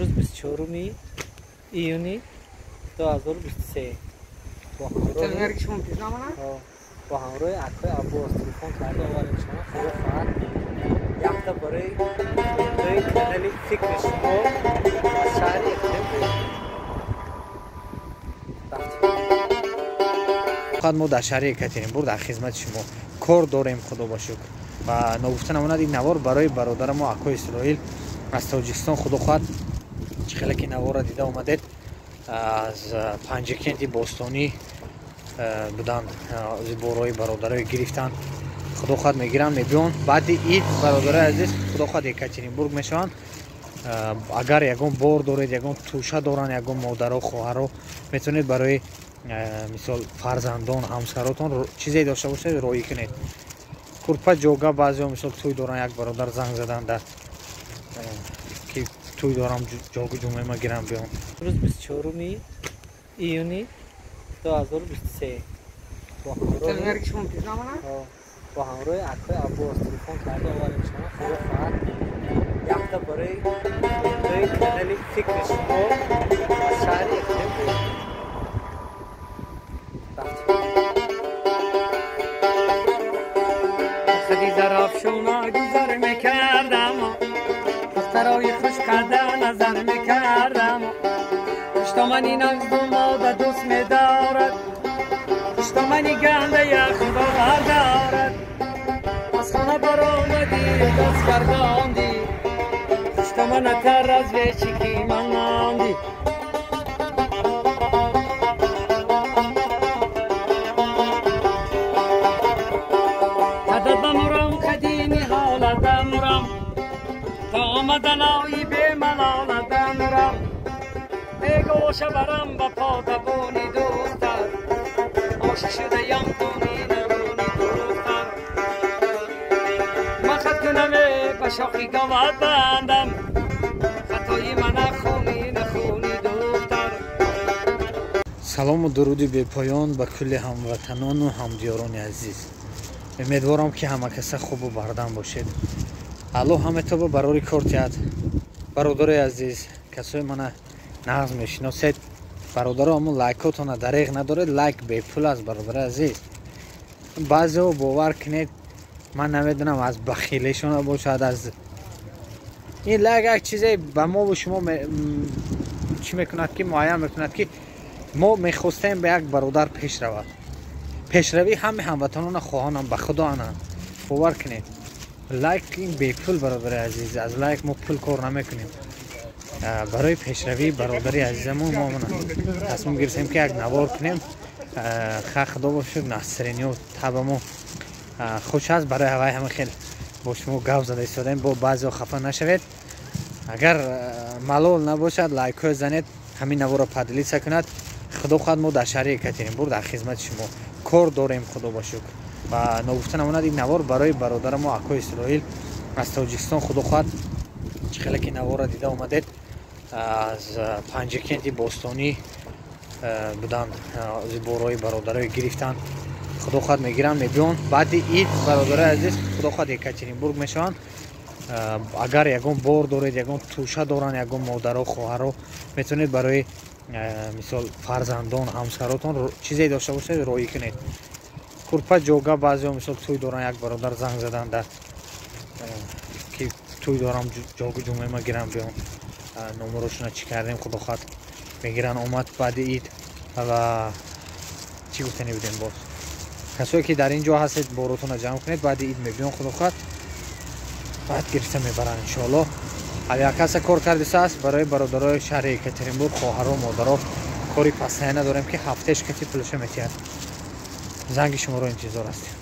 Рӯз 24 июни 2023 бо ҳамроҳи акои Аббос телефон карда овардем шумо. Худо хоҳад, якта барои канали фикри шумо аз шаҳри Екатеринбург. Фақат мо дар шаҳри Екатеринбург дар хизмати шумо кор дорем, худо ба шукр. Ва ногуфта намонад, ин навор барои бародарамо акои Исроил аз Тоҷикистон. Худо хоҳад, чӣ хеле ки наворро дида омадед, аз Панҷакенти бостонӣ буданд, борои бародарое гирифтанд. Худо хоҳад, мегиранд, мебиён баъди ид. Бародарои азиз, худо хоҳад, Екатеринбург мешаванд. Агар ягон бор доред, ягон тӯша доранд, ягон модаро, хоҳаро, метавонед барои мисол фарзандон, ҳамсаротон чизе дошта бошед, роӣ кунед. Курпа, ҷога, баъзеҳо мисол тӯй доранд. Як бародар занг заданд, ки тӯй дорам, ҷогу ҷумъема гирам биём. Рӯз 24 июни 2023 бо ҳамроҳи акои Аббос телефон карда овардем шумо. Худо хоҳад, якта барои канали фикри шумо аз шаҳри Екатеринбург. Зарафшона гузар мекардам, духтарои хушқада назар мекардам. Хуштомани нағзу мода дӯст медорад, хуштомани гандая худо бардорад. Аз хона баромадӣ, даст гардондӣ, хуштоманатар аз вечики ман мондӣ. Омаданои бемалола дамрам, бегоша барам ба подабони духтар, ошиқ шудаям тони нарони духтар. Ман хат кунаме ба шохи говат бандам, хатои мана хуни нахуни духтар. Салому дуруди бепоён ба кулли ҳамватанону ҳамдиёрони азиз. Умедворам, ки ҳамакаса хубу бардам бошед. Аллоҳ ҳаматоба барори кор тиҳад. Бародарои азиз, касои мана нағз мешиносед, бародаро, ҳамун лайкотона дареғ надоред. Лайк бепул аст, бародари азиз. Баъзеҳо, бовар кунед, ман намедонам, аз бахилешона бошад, аз ин лайк як чизе ба мову шумо чӣ мекунад, ки муайян мекунад, ки мо мехостем ба як бародар пеш равад. Пешравии ҳамаи ҳамватанона хоҳонам, ба худо ана бовар кунед. Лайк ин бепул, бародари азиз, аз лайк мо пул кор намекунем. Барои пешравии бародари азизамон мо тасмим гирифтем, ки як навор кунем. Ха, худо бошуд, насрениё табамо хуш аст. Барои ҳавай ҳама хел бо шумо гап зада истодаем. Бо баъзеҳо хафа нашавед. Агар малол набошад, лайкҳое занед, ҳамин наворро поделиться кунад. Худо хоҳад, мо дар шаҳри Екатеринбург дар хизмати шумо кор дорем, худо ба шукр. Ва ногуфта намонад, ин навор барои бародарамо акои Исроил аз Тоҷикистон. Худо хоҳад, чӣ хеле ки наворро дида омадед, аз Панҷакенти бостонӣ буданд, борои бародарое гирифтанд. Худо хоҳад, мегиранд, мебиён баъди ид. Бародарои азиз, худо хоҳад, Екатеринбург мешаванд. Агар ягон бор доред, ягон тӯша доранд, ягон модаро, хоҳаро, метавонед барои мисол фарзандон, ҳамсаротон чизе дошта бошед, роӣ кунед. Курпа, ҷога, баъзеҳо мисол тӯй доранд. Як бародар занг заданд, ки тӯй дорам, ҷогу ҷумъема гирам биём. Номерошона чӣ кардем, худо хоҳад, мегиранд омад баъди ид. Ва чӣ гуфтанӣ будем боз? Касое ки дар ин ҷо ҳастед, боротонро ҷамъ кунед, баъди ид мебиён, худо хоҳад, баъд гирифта мебаранд, иншоаллоҳ. Авиакасса кор кардиса аст барои бародарои шаҳри Екатеринбург, хоҳаро, модаро. Кори пастая надорем, ки ҳафтаеш кати пулаша метиҳад. Занги шуморо интизор ҳастем.